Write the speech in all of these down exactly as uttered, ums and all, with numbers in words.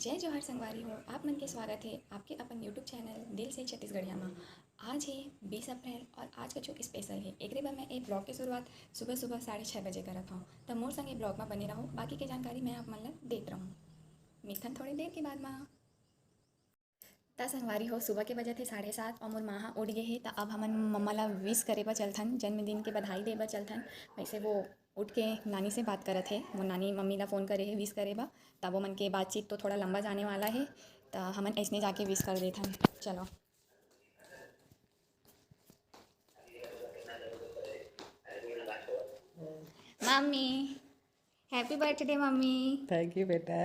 जय जोहार संगवारी हो, आप मन के स्वागत हे आपके अपन YouTube चैनल दिल से छत्तीसगढ़िया मा। आज हे बीस अप्रैल और आज कछु स्पेशल हे, एकरे बर मैं ए ब्लॉग के शुरुआत सुबह सुबह साढ़े छः बजे करत हौं। त मोर संग ए ब्लॉग मा बने रहो, बाकी के जानकारी मैं आप मन ला देत रहूँ। मिलथन थोड़ी देर के बाद मा। त संगवारी हो, सुबह के बजत हे साढ़े सात और मोर माँ हा उठ गे हे, त अब हमन मम्मा ला विश करे बर चलथन, जन्मदिन के बधाई दे बर चलथन। वैसे वो उठ के नानी से बात करत हे, मोर नानी मम्मी ला फोन करे हे विश करे बर, त वो मन के बातचीत तो थोड़ा लंबा जाने वाला हे, त हमन ऐसने जाके विश कर देथन। चलो। Mummy, happy birthday mummy. Thank you बेटा।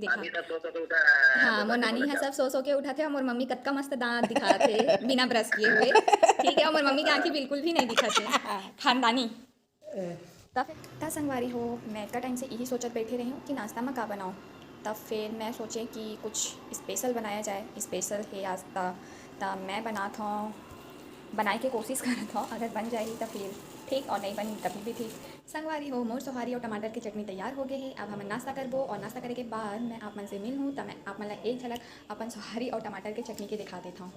देखा। अभी तक सो सो के उठा है, हाँ, मोर नानी हा सब सो सो के उठाथे और मोर मम्मी कतका मस्त दांत दिखाथे बिना ब्रश किए हुए। ठीक है, और मोर मम्मी के आंखी बिल्कुल भी नहीं दिखाथे। खानदानी। त फिर, त संगवारी हो, मैं इतना टाइम से यही सोचत बैठे रही हूँ कि नाश्ता में का बनाऊँ। तब फिर मैं सोचे कि कुछ स्पेशल बनाया जाए। स्पेशल हे आज त, त मैं बनात हौं, बनाए के कोशिश करत हौं। अगर बन जाही त फिर ठीक, और नहीं बनी तभी भी ठीक। संगवारी हो, मोर सोहारी और टमाटर के चटनी तैयार हो गए हे। अब हमन नाश्ता करबो और नाश्ता करे के बाद मैं आप मन से मिलहूँ, त मैं आप मन ला एक झलक अपन सोहारी और टमाटर के चटनी के दिखा देत हौं।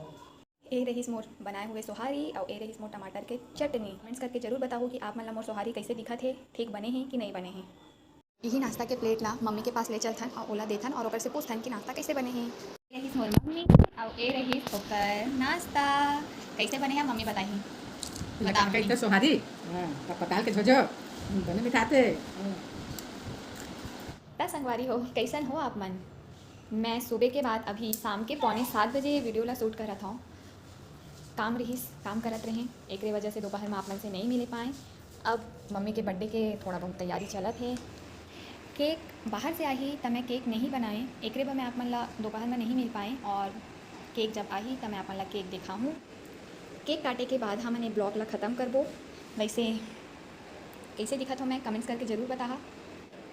ए रहिस मोर बनाए हुए सोहारी और ए रहिस मोर टमाटर के चटनी। कमेंट्स करके जरूर बताओ कि आप मन ला मोर सोहारी कैसे दिखत हे, ठीक बने हे कि नहीं बने हे। यही नाश्ता के प्लेट ला मम्मी के पास ले चलथन और ओला देथन और ओकर से पूछथन कि नाश्ता कैसे बने हे। ए रहिस मोर मम्मी और ए रहिस ओकर नाश्ता। कैसे बने हे मम्मी बताही। लगा बताओ। कैसे सोहारी? हाँ, तब पताल के झोझो, बने मिठाते। त संगवारी हो, कैसन हो आप मन? मैं सुबह के बाद अभी शाम के पौने सात बजे ये वीडियो ला शूट करत हौं। काम रहिस, काम करत रहें, एकरे वजह से दोपहर में आप मन से नहीं मिले पाए। अब मम्मी के बर्थडे के थोड़ा बहुत तैयारी चलत हे। केक बाहर से आही त मैं केक नहीं बनाए, एकरे बर मैं आप मन ला दोपहर में नहीं मिल पाए, और केक जब आही त मैं आप मन ला केक दिखाहूँ। केक काटे के बाद हमन ये ब्लॉग ला ख़त्म करबो। वैसे कैसे दिखत हो मैं कमेंट्स करके जरूर बताहा।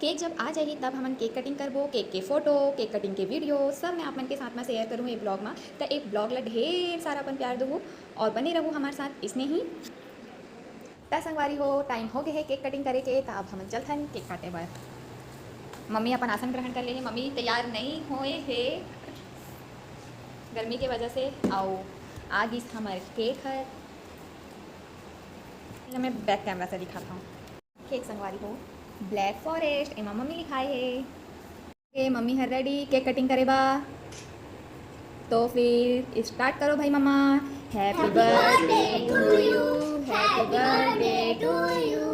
केक जब आ जाही तब हमन केक कटिंग करबो। केक के फोटो, केक कटिंग के वीडियो सब मैं आप मन के साथ में शेयर करूँ ये ब्लॉग में। त एक ब्लॉग ला ढेर सारा अपन प्यार दहू और बने रहू हमारे साथ इसने ही। त संगवारी हो, टाइम हो गए है केक कटिंग करे के, त अब हमन चलथन केक काटे बर। मम्मी अपन आसन ग्रहण कर ले हे। मम्मी तैयार नहीं होए हे गर्मी के वजह से। आओ, आ गिस हमर केक हर। मैं बैक कैमरा से दिखाता हूँ। केक संगवारी हो, ब्लैक फॉरेस्ट, एमा मम्मी लिखाए हे। ए मम्मी हर रेडी केक कटिंग करे बा। तो फिर स्टार्ट करो भाई मम्मा। Happy birthday to you, happy birthday to you,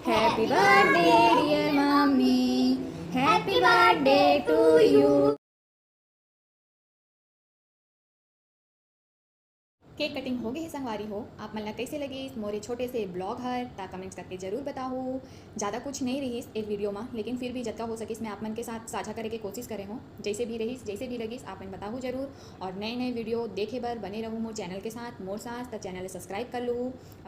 happy birthday dear mommy, happy birthday to you। Cake cutting हो गई है संगवारी हो। आप मन ला कैसे लगिस मोरे छोटे से ब्लॉग हर, ता कमेंट्स करके जरूर बताहू। ज़्यादा कुछ नहीं रहिस एक वीडियो में, लेकिन फिर भी जतका हो सकिस मैं आप मन के साथ साझा करे के कोशिश करे हूँ। जैसे भी रहिस, जैसे भी लगिस, आप मन बताहू जरूर। और नए नए वीडियो देखे बर बने रहू मोर चैनल के साथ, मोर साथ, त चैनल सब्सक्राइब कर लू।